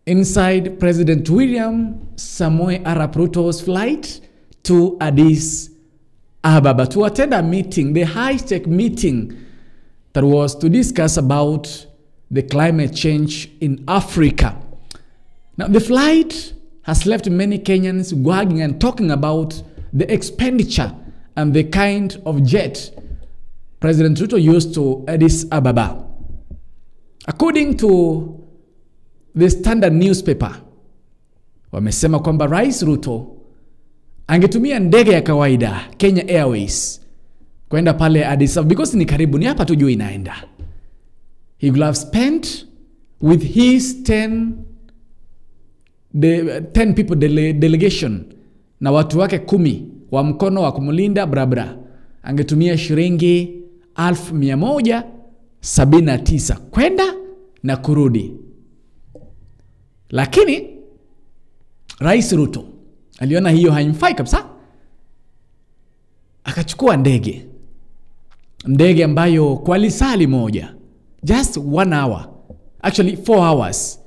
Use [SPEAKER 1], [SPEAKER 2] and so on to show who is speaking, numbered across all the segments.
[SPEAKER 1] Inside President William Samoei Arap Ruto's flight to Addis Ababa to attend a meeting, the high-tech meeting that was to discuss about the climate change in Africa. Now, the flight has left many Kenyans wagging and talking about the expenditure and the kind of jet President Ruto used to Addis Ababa. According to the Standard newspaper, wamesema kwamba Rais Ruto angetumia ndege ya kawaida Kenya Airways kwenda pale Addis Ababa because ni karibu, ni hapa tu juu inaenda. He would have spent with his 10 people delegation na watu wake 10 wa mkono wa kumlinda brabra, angetumia shilingi 1179 kwenda na kurudi. Lakini Rais Ruto aliona hiyo haimfai kabisa, akachukua ndege, ndege ambayo kwa lisali moja, just 1 hour, actually 4 hours,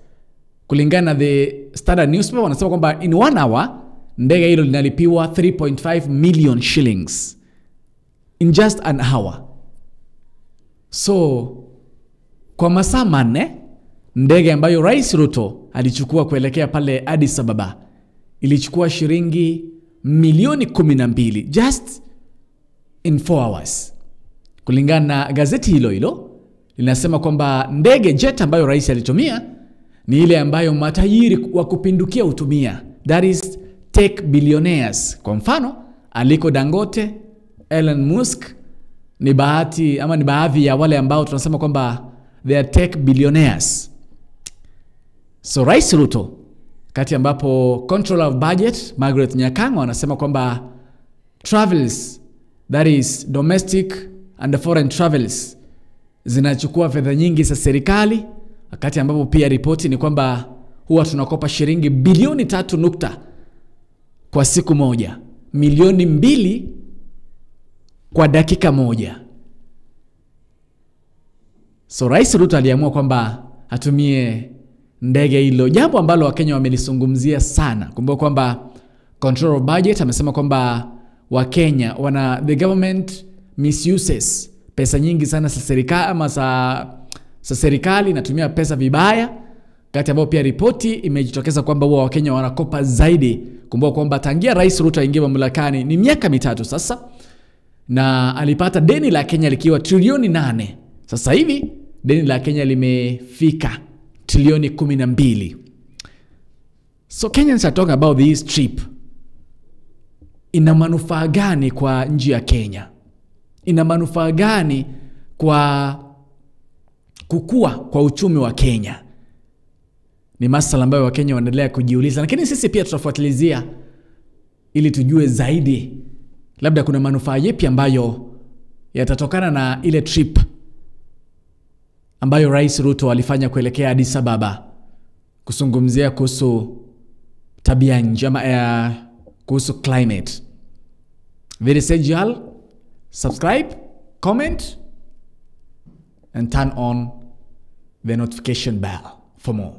[SPEAKER 1] kulingana na the Standard newspaper wanasema kwamba in 1 hour ndege hilo linalipiwa 3.5 million shillings in just an hour. So kwa masaa 4 ndege ambayo Rais Ruto alichukua kuelekea pale Addis Ababa ilichukua shilingi milioni 12 just in 4 hours. Kulingana na gazeti hilo hilo linasema kwamba ndege jet ambayo rais alitumia ni ile ambayo matajiri wa kupindukia hutumia, that is tech billionaires. Kwa mfano Aliko Dangote, Elon Musk ni bahati ama ni baadhi ya wale ambao tunasema kwamba they are tech billionaires. So Rais Ruto, kati ambapo Controller of Budget Margaret Nyakango anasema kwamba travels, that is domestic and foreign travels, zinachukua fedha nyingi za serikali, wakati ambapo pia ripoti ni kwamba huwa tunakopa shilingi bilioni 3 kwa siku moja, milioni 2 kwa dakika moja. So Rais Ruto aliamua kwamba atumie ndege hilo, jambo ambalo Wakenya wamelizungumzia sana. Kumbuka kwamba Controller of Budget amesema kwamba Wakenya wana, the government misuses pesa nyingi sana za serikali, ama za serikali inatumia pesa vibaya, kati ambapo pia ripoti imejitokeza kwamba huwa Wakenya wanakopa zaidi. Kumbuka kwamba tangia Rais Ruto aingie mamlakani ni miaka 3 sasa, na alipata deni la Kenya likiwa trilioni 8. Sasa hivi deni la Kenya limefika trilioni 12. So Kenyans are talking about this trip. Ina manufaa gani kwa nchi ya Kenya? Ina manufaa gani kwa kukua kwa uchumi wa Kenya? Ni masala ambayo Wakenya wanaendelea kujiuliza, lakini sisi pia tutafuatilizia ili tujue zaidi labda kuna manufaa yapi ambayo yatatokana na ile trip ambayo Rais Ruto alifanya kuelekea Addis Ababa kuzungumzia kuhusu tabia nchi ama kuhusu climate. Very essential. Subscribe, comment and turn on the notification bell for more.